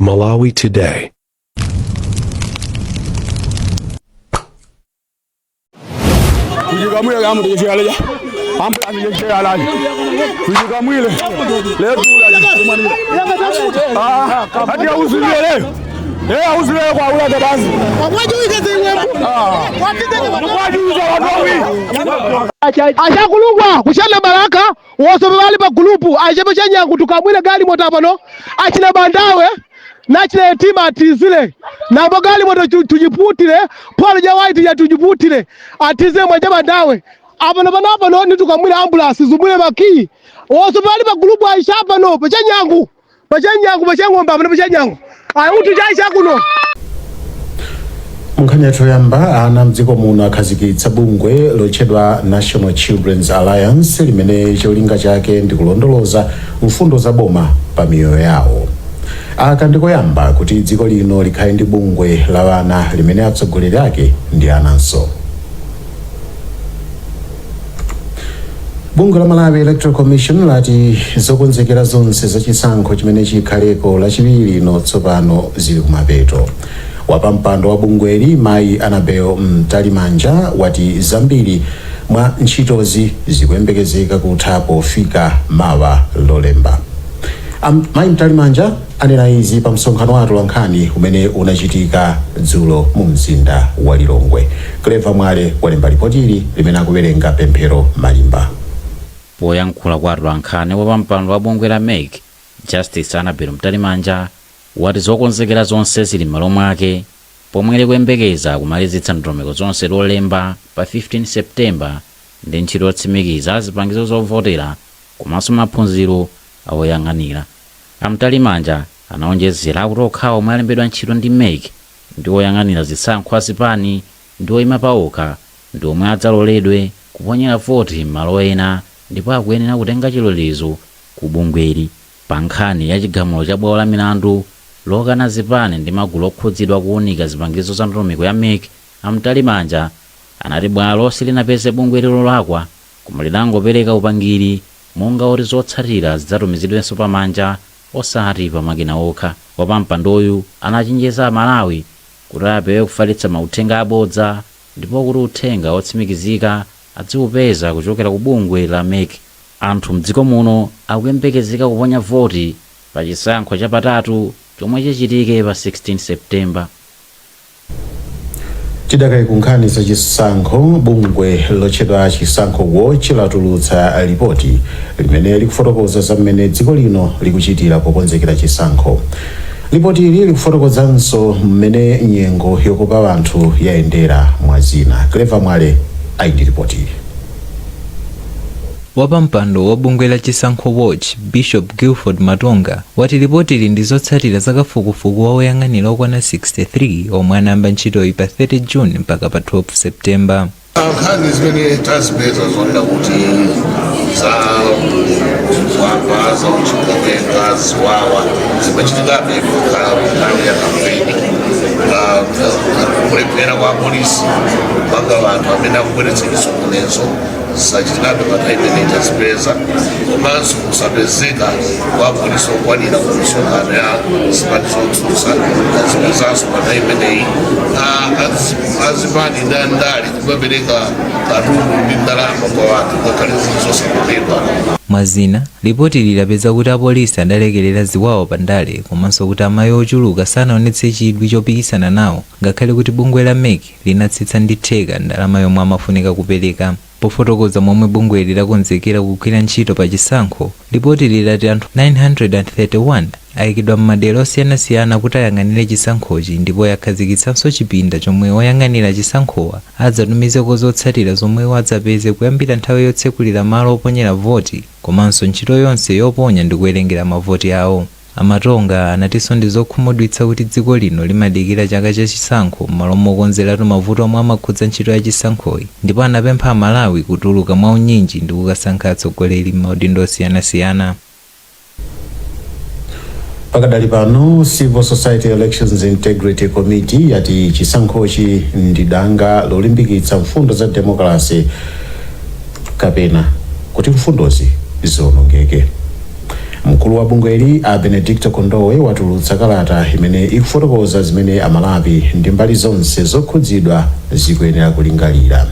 Malawi Today. Tujikamwile kama tujikalija. Ambulance yekalaje. Tujikamwile. Leo tulaje. Ah, hadi auzulie leo. Eh, auzulie kwa ula basi. Ah. Kwa watu. Achakulungwa kushana baraka wose bali pa gulupu achepe chanyangu tukamwile gali moto pano achina bandawe nachina etima atizile nambo gali moto tujiputile pwalo ja white ya tujiputile atize mwenje bandawe apano panapano nitukamwile ambulance zumwile makii wose bali pa gulupu aisha pano pachanyangu pachanyangu pachang'ombe apano pachanyangu ayi chaisha kuno. Munkhani yathu yoyamba, ana mdziko muno akhazikitsa bungwe lotchedwa National Children's Alliance limene cholinga chake ndi kulondoloza mfundo za boma pa miyoyo yawo. Aka ndikoyamba kuti dziko lino likhale ndi bungwe la ana limene atsogoleri ake ndi ananso. Bungwe la Malawi Electoral Commission lati zokonzekera zonse za chisankho chimene chikhaleko Lachiwiri lino tsopano zili kumapeto. Wapampando wa bungweli, mayi Annabel Mtalimanja, wati zambiri mwa ntchitozi zikuyembekezeka kutha pofika mawa Lolemba. Mayi Mtalimanja anena izi pa msonkhano wa atolankhani umene unachitika dzulo mu mzinda wa Lilongwe. Clever Mwale walemba ripoti limene akuwerenga Pemphero Malimba. Poyankhula kwa atolankhani, wapampando wa bungwe la MEC, Justice Annabel Mtalimanja, wati zokonzekera zonse zili m'malo mwake pomwe likuyembekeza kumalizitsa ndondomeko zonse Lolemba pa 15 Septemba ndi ntchito yotsimikiza zipangizo zovotera komanso maphunziro awoyang'anira. Amtalimanja anaonjezera kuti okhawo omwe alembedwa ntchito ndi MEC ndi oyang'anira zisankho azipani ndi oyima paokha ndi omwe adzaloledwe kuponyera voti m'malo ena ndipo akuyenera kutenga chilolezo ku bungweli. Pa nkhani ya chigamulo cha bwalo la milandu lokana zipani ndi magulu okhudzidwa kuwunika zipangizo za ndondomeko ya MEC, Amtalimanja anati bwalo silinapeze bungweli lolakwa koma lidangopereka upangiri monga oti zotsatira zidzatumizidwenso pamanja osati pamakina okha. Wapampandoyu anachenjeza Amalawi kuti apewe kufalitsa mauthenga abodza ndipo kuti uthenga otsimikizika adziupeza kuchokera ku bungwe la MEC. Anthu mdziko muno akuyembekezeka kuponya voti pa chisankho chapatatu chomwe chichitike pa 16 Septemba. Tidakali ku nkhani za chisankho, bungwe lotchedwa Chisankho Watch latulutsa ripoti limene likufotokoza za mmene dziko lino likuchitira pokonzekera chisankho. Ripoti ili likufotokozanso mmene nyengo yokopa anthu yayendera, mwa zina. Clever Mwale ali ndi ripoti ili. Wapampando wa bungwe la Chisankho Watch, Bishop Guilford Matonga, wati ripotili ndi zotsatira za kafukufuku wa oyang'anira okwana 63 omwe anayamba ntchitoyi pa 30 June mpaka pa 12 September. Nkhani zimene tazipeza zonena kuti za wamba, za uchigawenga, ziwawa zimachitikabe kukhala nthawi ya kampeni, kulephera kwa polisi kumanga anthu amene akubweretsa chisokonezo zachitikabe pa nthawi imene tazipeza, komanso kusapezeka kwa polisi okwanira ku misonkhano ya zipani zotsutsa tazipezanso pa nthawi imeneyi. Azipani ndi andale kumapereka katundu ndi ndalama kwa anthu ngakhale zili zosaloledwa. Mwazina, ripoti lidapeza kuti apolisi adalekerera ziwawa pandale komanso kuti amayi ochuluka sanaonetse chidwi chopikisana nawo ngakhale kuti bungwe la MEC linatsitsa ndi theka ndalama yomwe amafunika kupereka. Pofotokoza momwe bungweli lakonzekera kugwira ntchito pa chisankho, ripoti lilati anthu 931 ayikidwa m'madera osiyanasiyana kuti ayang'anire chisankhochi ndipo yakhazikitsanso chipinda chomwe oyang'anira chisankhowa adzatumizeko zotsatira zomwe adzapeze kuyambira nthawi yotsekulira malo oponyera voti komanso ntchito yonse yoponya ndi kuwerengera mavoti awo. Amatonga anatinso ndi zokhumudwitsa kuti dziko lino limadikira chaka cha chisankho m'malo mokonzeratu mavuto omwe amakhudza ntchito ya chisankhoyi, ndipo anapempha Amalawi kutuluka mwaunyinji ndi kukasankha atsogoleri m'maudindo osiyanasiyana. Pakadali pano, Civil Society Elections Integrity Committee yati chisankhochi ndi danga lolimbikitsa mfundo za demokrasi kapena kuti mfundozi ziwonongeke. Mkulu wa bungweli a Benedicto Kondowe watulutsa kalata imene ikufotokoza zimene Amalawi ndi mbali zonse zokhudzidwa zikuyenera kulingalira.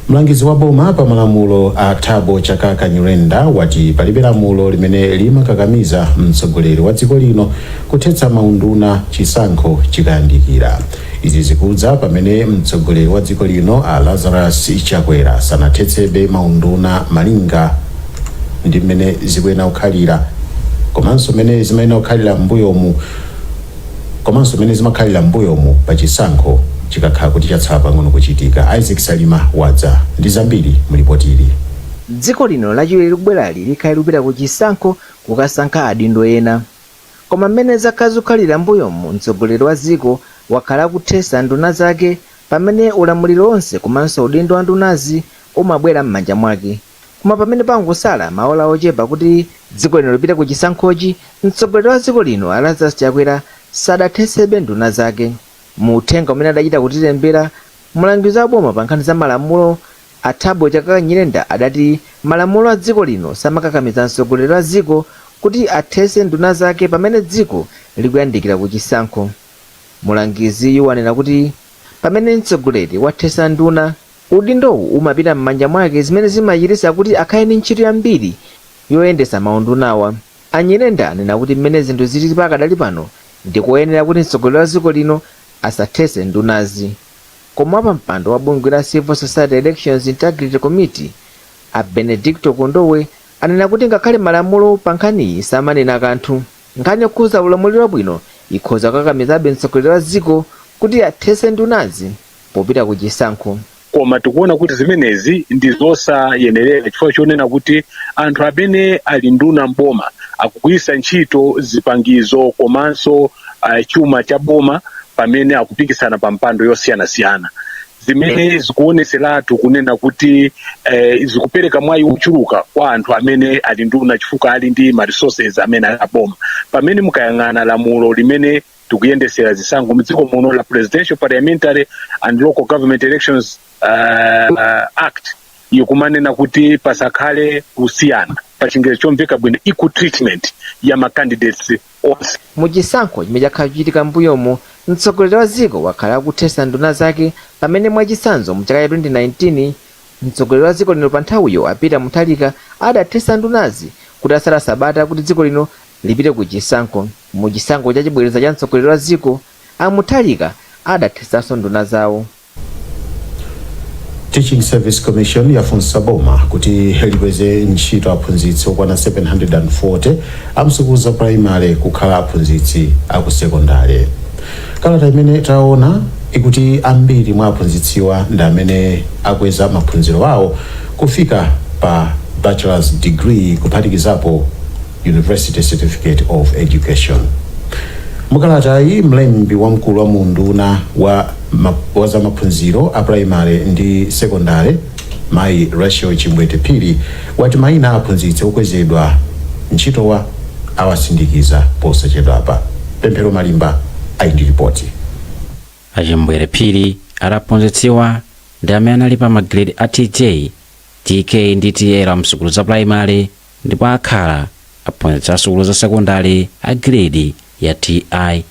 Mlangizi wa boma pa malamulo a Thabo Chakaka Nyirenda wati palibe lamulo limene limakakamiza mtsogoleri wa dziko lino kuthetsa maunduna chisankho chikayandikira. Izi zikudza pamene mtsogoleri wa dziko lino a Lazarus Chakwera sanathetsebe maunduna malinga ndi mmene zikuyenera kukhalira komanso mmene zimayenera kukhalira m'mbuyomu komanso mmene zimakhalira m'mbuyomu pa chisankho chikakhala kuti chatsala pang'ono kuchitika. Isaac Salima wadza ndi zambiri mu lipoti ili. Dziko lino Lachiwiri likubwerali likhale likupita ku chisankho kukasankha adindo ena. Koma mmene zakhala zikukhalira m'mbuyomu, mtsogoleri wa dziko wakhala akuthesa nduna zake pamene ulamuliro onse komanso udindo wa ndunazi umabwera m'manja mwake. Koma pamene pangosala maola ochepa kuti dziko lino lipite ku chisankhochi, mtsogoleri wa dziko lino a Lazarus Chakwera sadathetsebe nduna zake. Mu uthenga umene adachita kutilembera, mlangizi wa boma pa nkhani za malamulo a Thabo Chakaka Nyirenda adati malamulo a dziko lino samakakamiza mtsogoleri wa dziko kuti athetse nduna zake pamene dziko likuyandikira ku chisankho. Mlangiziyu wanena kuti pamene mtsogoleri wathetsa nduna, udindowu umapita m'manja mwake zimene zimachititsa kuti akhale ndi ntchito yambiri yoyendetsa maundunawa. A Nyirenda anena kuti mmene zinthu zilili pakadali pano ndikoyenera kuti mtsogoleri wa dziko lino asathetse ndunazi. Koma wapampando wa bungwe la Civil Society Elections Integrity Committee a Benedicto Kondowe anena kuti ngakhale malamulo pa nkhaniyi samanena kanthu, nkhani yokhudza ulamuliro wabwino ikhoza kukakamizabe mtsogoleri wa dziko kuti athetse ndunazi popita ku chisankho. Koma tikuona kuti zimenezi ndi zosayenerera chifukwa chonena kuti anthu amene ali nduna mboma akugwiritsa ntchito zipangizo komanso chuma cha boma pamene akupikisana pa mpando yosiyanasiyana, zimene zikuoneseratu kunena kuti zikupereka mwayi wochuluka kwa anthu amene ali nduna chifukwa ali ndi ma resources amene ali aboma, pamene mukayang'ana lamulo limene tikuyendesera zisankho mdziko muno la Presidential, Parliamentary and Local Government Elections Act ikumanena kuti pasakhale kusiyana, pa Chingerezi chomveka bwino, equal treatment ya ma candidates onse. Mu chisankho chimene chakhala chikuchitika m'mbuyomu, mtsogoleri wa dziko wakhala akuthetsa nduna zake pamene mwachitsanzo mu chaka cha 2019 mtsogoleri wa dziko lino pa nthawiyo a Peter Mutharika adathetsa ndunazi kutatsala sabata kuti dziko lino lipite ku chisankho. Mu chisankho cha chibwereza cha mtsogoleri wa dziko, a Mutharika adathetsanso nduna zawo. Teaching Service Commission yafunsa boma kuti likweze ntchito aphunzitsi okwana 740 a msukulu za primary kukhala aphunzitsi aku sekondale. Kalata imene taona ikuti ambiri mwa aphunzitsiwa ndi amene akweza maphunziro awo kufika pa bachelor's degree kuphatikizapo University Certificate of Education. Mukalatayi, mlembi wamkulu wa muunduna wa zamaphunziro a primary ndi sekondale Mayi Rachel Chimbwete Phiri wati mayina a aphunzitsi okwezedwa ntchitowa awasindikiza posachedwapa. Pemphero Malimba ali ndi ripoti. A Chimbwete Phiri ati aphunzitsiwa ndi amene anali pa magiredi a TJ, TK ndi TL msukulu za primary ndipo akhala aphunzitsi a sukulu za sekondale a giredi ya TI.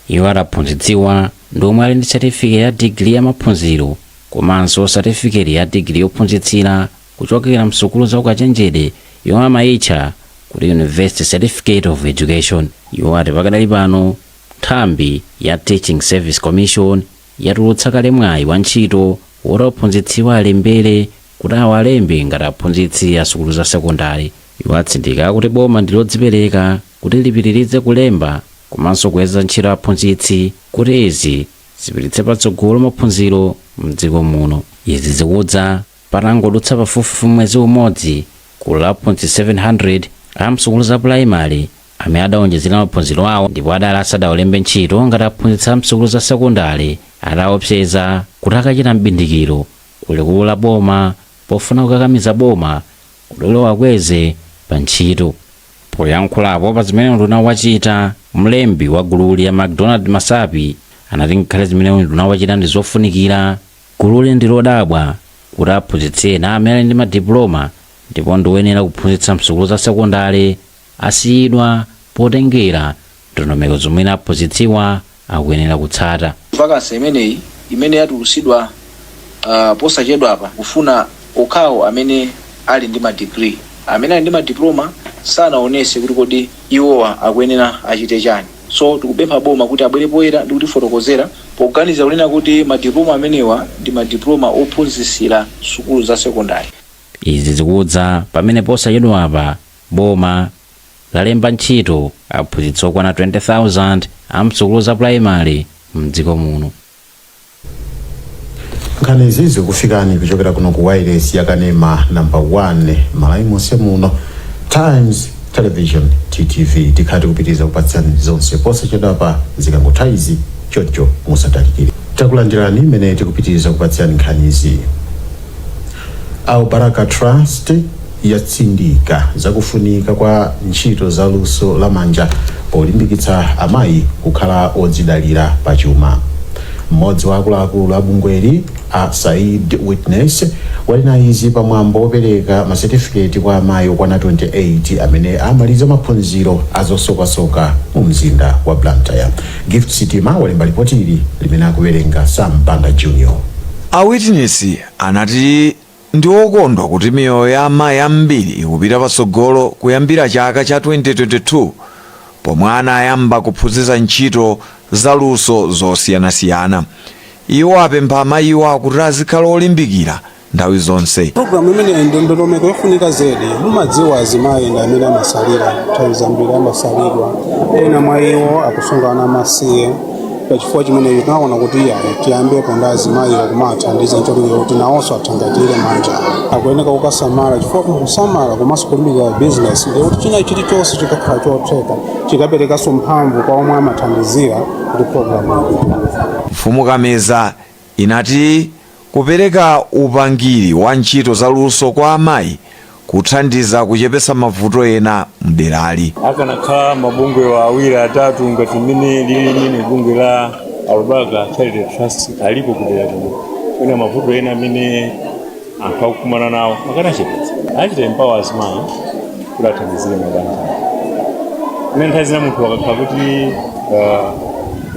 Iwo ati aphunzitsiwa ndi omwe ali ndi satifiketi ya digiri ya maphunziro komanso satifiketi ya digiri yophunzitsira kuchokera msukulu za ukachenjede yomwe amayitcha kuti University Certificate of Education. Iwo ati pakadali pano nthambi ya Teaching Service Commission yatulutsa kale mwayi wa ntchito woti aphunzitsiwa alembere kuti awalembe ngati aphunzitsi a sukulu za sekondari. Iwo atsindika kuti boma ndi lodzipereka kuti lipitirize kulemba komanso kuyeza ntchito aphunzitsi kuti izi zipititse patsogolo maphunziro mdziko muno. Izi zikudza patangodutsa pafupifupi mwezi umodzi gulu la aphunzitsi 700 a msukulu za pulaimali amene adawonjezera maphunziro awo ndipo adali asadawalembe ntchito ngati aphunzitsi a msukulu za sekondari ataopseza kuti akachita m'bindikiro kulikulu la boma pofuna kukakamiza boma kuti liwakweze pa ntchito. Poyankhulapo pa zimene unduna wachita, mlembi wa gululi ya MacDonald Masapi anati ngakhale zimene unduna wachita ndi zofunikira, gululi ndi lodabwa kuti aphunzitsi ena amene ali ndi madiploma Ndipo ndioyenera kuphunzitsa msukulu za sekondale asiyidwa potengera ndondomeko zomwe aphunzitsiwa akuyenera kutsata. Vacancy imeneyi imene yatulutsidwa posachedwapa kufuna okhawo amene ali ndi madigiri, amene ali ndi madiploma sanaonese kuti kodi iwowa akuyenera achite chani. So tikupempha boma kuti abwere poyera ndi kutifotokozera, poganiza kunena kuti madiploma amenewa ndi madiploma ophunzitsira sukulu za sekondari. Izi zikudza pamene posachedwapa boma lalemba ntchito aphunzitsi okwana 20,000 a msukulu za primary mdziko muno. Nkhani izi zikufikani kuchokera kuno ku wireless yakanema number 1 Malawi monse muno, Times Television, TTV. Tikhala tikupitiriza kupatsani zonse posachedwapa zikangotha izi, choncho musatalikire. Takulandirani mmene tikupitiriza kupatsani nkhani izi. Al Baraka Trust yatsindika zakufunika kwa ntchito za luso lamanja polimbikitsa amayi kukhala odzidalira pachuma. Mmodzi wa akuluakulu a bungweli, a Said Witness, wanena izi pamwambo wopereka masetifiketi kwa amayi okwana 28 amene amaliza maphunziro azosokasoka mu mzinda wa Blantyre. Gift Sitima walemba ripoti ili limene akuwerenga Sam Banda Junior. A Witness anati ndi okondwa kuti miyoyo ya amayi ambiri ikupita patsogolo kuyambira chaka cha 2022 pomwe anayamba kuphunzitsa ntchito zaluso zosiyanasiyana. Iwo apempha amayiwa kuti azikhala olimbikira nthawi zonse. Programu imeneyi ndi ndondomeko yofunika zedi. Mumadziwa, azimayi ndi amene amasalira, nthawi zambiri amasalidwa, ena mwa iwo akusunga ana amasiye. Pachifukwa chimenechi tinaona kuti iyayi, tiyambepo ndi azimayiwo kumathandiza ncholinga kuti nawonso athangatire manja. Akuyeneka kukasamala, chifukwa kusamala komanso kulimbikira business ndiye kuti china chilichonse chikakhala chotheka, chikaperekanso mphamvu kwa omwe amathandizira kuti programu ipitirire. Mfumu Kameza inati kupereka upangiri wa ntchito zaluso kwa amayi kuthandiza kuchepetsa mavuto ena mderali. Akanakhala mabungwe awiri atatu ngati mmene lili limene bungwe la Albaraka Charity Trust alipo kudera kuno, mwina mavuto ena amene anthu akukumana nawo akanachepetsa. Achita empower azimayi kuti athandizire mabanja. Ine nthawi zina munthu akakhala kuti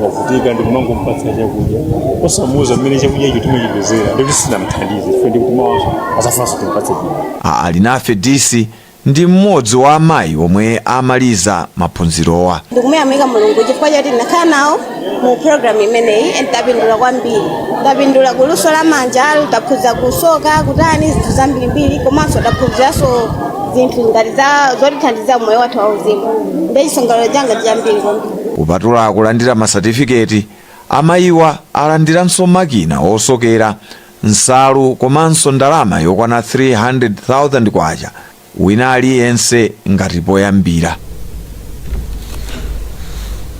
wavutika ndikumangompatsa chakudya osamuuza mmene chakudya icho timachipezera, ndikuti sinamthandize, chifukwa ndikuti mawaso azafunanso timpatse china. A Alinafe Disi ndi mmodzi wa amayi omwe amaliza maphunzirowa. Ndikumuyamika Mulungu chifukwa choti ndinakhala nawo mu program imeneyi and tapindula kwambiri. Tapindula kuluso la manja, taphunzira kusoka, kutani, zinthu zambirimbiri, komanso taphunziranso zinthu ngati za zotithandiza moyo wathu wauzimu. Ndi chisangalalo changa chambiri kwambiri. Kupatula kulandira masatifiketi, amayiwa alandiranso makina osokera nsalu komanso ndalama yokwana 300,000 kwacha wina aliyense ngati poyambira.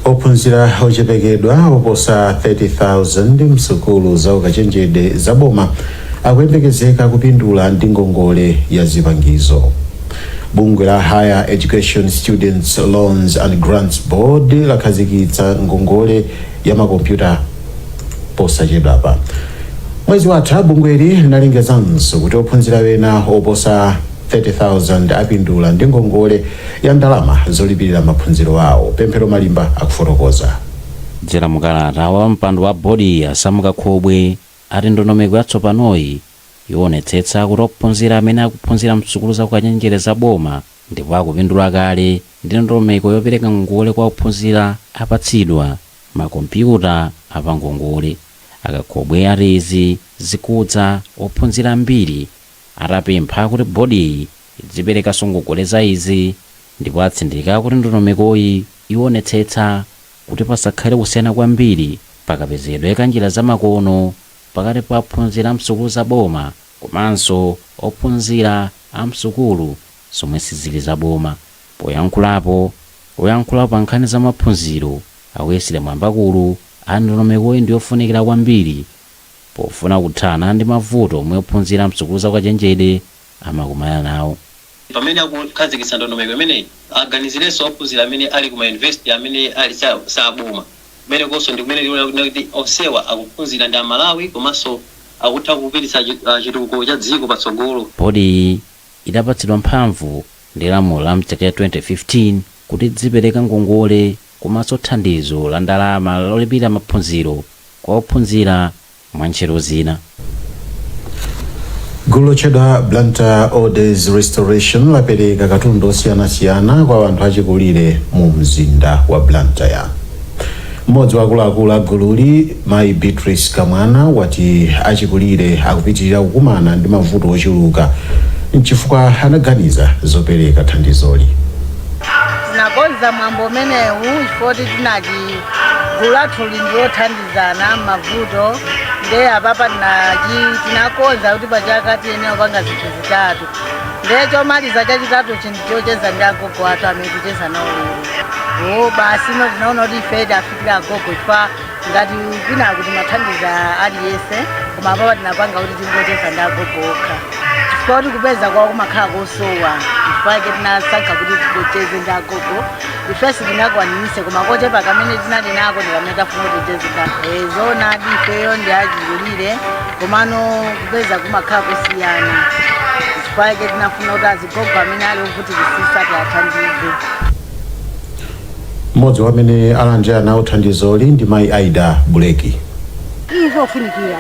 Ophunzira ochepekedwa oposa 30,000 msukulu za ukachenjede za boma akuyembekezeka kupindula ndi ngongole ya zipangizo. Bungwe la Higher Education Students Loans and Grants Board lakhazikitsa ngongole ya makompyuta posachedwapa. Mwezi watha bungweli linalengezanso kuti ophunzira ena oposa 30,000 apindula ndi ngongole ya ndalama zolipirira maphunziro awo. Pemphero Malimba akufotokoza. Kudzera mukalata wa mpando wa bodi, Asamuka Khobwe ati ndondomeko yatsopanoyi ionetsetsa kuti ophunzira amene akuphunzira msukulu za ukachenjede za boma ndipo akupindula kale ndi ndondomeko yopereka ngongole kwa ophunzira apatsidwa makompyuta apangongole. Akakhobwe ati izi zikudza ophunzira ambiri atapempha kuti bodiyi idziperekanso ngongole za izi, ndipo atsindika kuti ndondomekoyi ionetsetsa kuti pasakhale kusiyana kwambiri pakapezedwe ka njira zamakono pakati pa ophunzira amsukulu za boma komanso ophunzira amsukulu zomwe sizili za boma. Poyankhulapo, oyankhulapo pa nkhani za maphunziro a Wesile Mwambakulu ati ndondomekoyi ndiyofunikira kwambiri pofuna kuthana ndi mavuto omwe ophunzira msukulu za ukachenjede amakumana nawo. Pamene akukhazikitsa ndondomeko imeneyi, aganizirenso ophunzira amene ali ku mayunivesiti amene ali saboma kumenekonso, ndi kumene tikuona kuti onsewa akuphunzira ndi Amalawi komanso akutha kupititsa chitukuko cha dziko patsogolo. Bodiyi Idapatsidwa mphamvu ndi lamulo la mchaka cha 2015 kuti dzipereka ngongole komanso thandizo la ndalama lolipira maphunziro kwa ophunzira mwa ntchito zina. Gulu lotchedwa Blantyre Old Age Restoration lapereka katundu osiyanasiyana kwa anthu achikulire mu mzinda wa Blantyre. Mmodzi wa akuluakulu a gululi, mayi Beatrice Kamwana, wati achikulire akupitirira kukumana ndi mavuto ochuluka, nchifukwa anaganiza zopereka thandizoli. Tinakonza mwambo umenewu chifukwa tinati gulu lathu ndi lothandizana mavuto. Nde apapa tinakonza kuti pachaka tiyenera kupanga zinthu zitatu, nde chomaliza chachitatu chinthu chocheza ndi agogo athu amene kucheza nawo lero. O basi, no tinaona kuti ife tafikira agogo, chifukwa ngati kwinaku timathandiza aliyense, koma apapa tinapanga kuti tingocheza ndi agogo okha, chifukwa kuti kupeza kwawo kumakhala kosowa. Chifukwa chake tinasankha kuti ticheze ndi agogo. Ifenso tinakwanise, koma kochepa kamene tinali nako ndi kamene tafuna kuti ticheze ndi zoonadi. Ifeyo ndi achikulire, komano kupeza kumakhala kusiyana. Chifukwa chake tinafuna kuti azigogo amene ali ovutikisisa tiathandize. Mmodzi wamene alandira nawo thandizoli ndi mayi Aida Buleki. Iyi zofunikira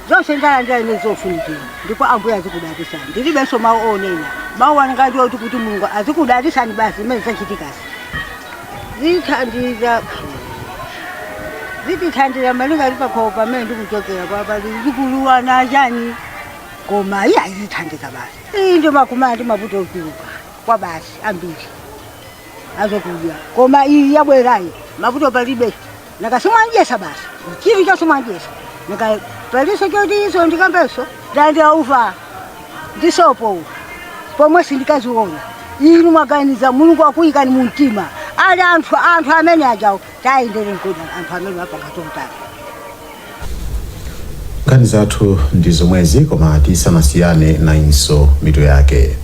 zonse ndalandira ine, zofunikira, ndipo Ambuye azikudalisani. Ndilibenso mawu onena, mawu anga oti kuti Mulungu azikudalisani basi. Zimene zachitikasi zithandiza, zitithandiza malinga ali pakhomo pamene ndikuchokera papa likuluwana chani, koma iye azithandiza basi. Iyi ndio makumana ndi mavuto ochuluka kwa basi ambiri azokudya, koma iyi yabwerayi mavuto palibe. Nakasimwanjesa basi, chilichonse mwanjesa, naka paliso choti iso ndikambeso ndalandira ufa ndi sopo pomwe sindikaziona. Inu mwaganiza, Mulungu akuyikani mu mtima. Ali anthu amene ajawo tayendere nkodi anthu amene apanga chotani. Nkhani zathu ndi zomwezi, koma tisanasiyane nayinso mitu yake.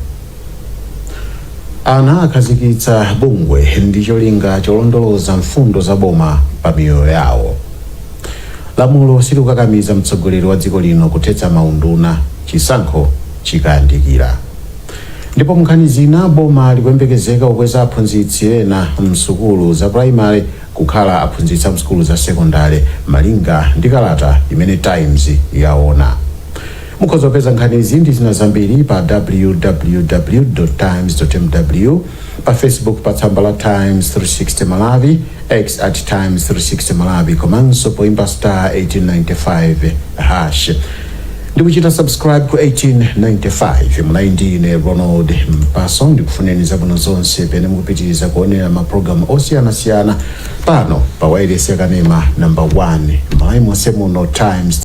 Ana akhazikitsa bungwe ndi cholinga cholondoloza mfundo za boma pa miyoyo yawo. Lamulo silikukakamiza mtsogoleri wa dziko lino kuthetsa maunduna chisankho chikayandikira. Ndipo munkhani zina, boma likuyembekezeka kukweza aphunzitsi ena msukulu za primary kukhala aphunzitsi msukulu za sekondari, malinga ndi kalata imene Times yaona. Mukhoza kupeza nkhanizi ndi zina zambiri pa www times mw, pa Facebook pa tsamba la Times 360 Malawi, X @Times360 Malawi, komanso poimba *1895# ndikuchita subscribe ku 1895. Mulayi ndi ine Ronald Mpaso, ndikufuneni zabwino zonse pene mukupitiriza kuonera mapulogalamu osiyanasiyana pano pa wailesi yakanema number 1 Malawi monse muno, Times.